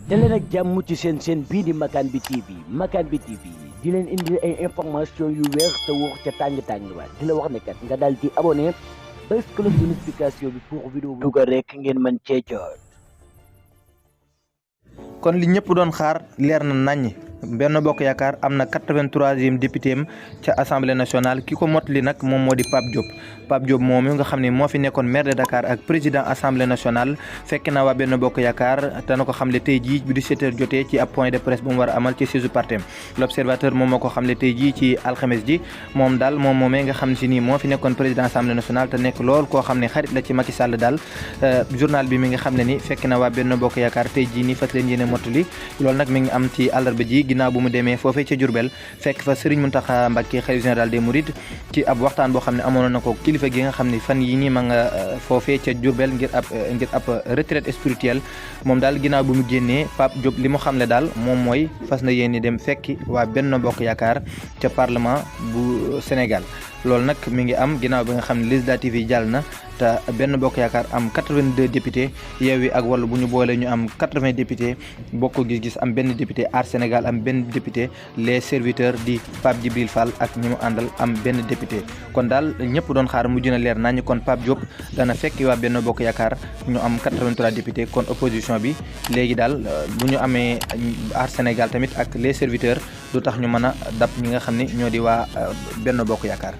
daleen ak jàmm ci seen bii di Makane bi TV Makane bi TV di leen indi ay information yu wér te wóor ca tàng-tàng ba di la wax ne kat nga daal di abonné bés cloche de notification bi pour vidéo bu dugal rek ngeen mën cee jot. kon li ñëpp doon xaar leer na naññ Benno Bokk Yaakaar am na 83e député am ca assemblée nationale ki ko motali nag moom moo di Pape Diop moom nga xam ne moo fi nekkoon maire de Dakar ak président assemblée nationale fekk na waa Benno Bokk Yaakaar dana ko xamle tey jii bu 17h jotee ci ab point de presse bu mu war a amal ci siège parti l'observateur moom moo ko xamle tey jii ci alxames ji moom daal moom moomee nga xam si nii moo fi nekkoon président assemblée nationale te nekk lool koo xam ne xarit la ci Macky Sall daal journal bi mi nga xam ne ni fekk na waa Benno Bokk Yaakaar tey jii nii fas leen yéene motali loolu nag mi ngi am ci àllarba ji ginnaaw bu mu demee foofee ca Diourbel fekk fa Serigne Mountakha Mbacké xalifa général des Mourides ci ab waxtaan boo xam ne amoon na ko kilifa gi nga xam ne fan yi nii ma nga foofee ca Diourbel ngir ab retraite spirituelle moom daal ginnaaw bu mu génnee Pape Diop li mu xamle daal moom mooy fas na yéene dem fekki waa Benno Bokk Yaakaar ca parlement bu Sénégal loolu nag mi ngi am ginnaaw bi nga xam ne législative yi jàll na te Benno Bokk Yaakaar am 82 députés Yewwi ak Wallu bu ñu boole ñu am 80 députés Bokk Gis Gis am benn député Aar Sénégal am benn député les serviteurs di Pape Djibril Fall ak ñi mu àndal am benn député kon daal ñëpp doon xaar mu dina leer nañu kon Pape Diop dana fekki waa Benno Bokk Yaakaar ñu am 83 députés kon opposition bi léegi daal bu ñu amee Aar Sénégal tamit ak les serviteurs du tax ñu mën a dab ñi nga xam ne ñoo di waa Benno Bokk Yaakaar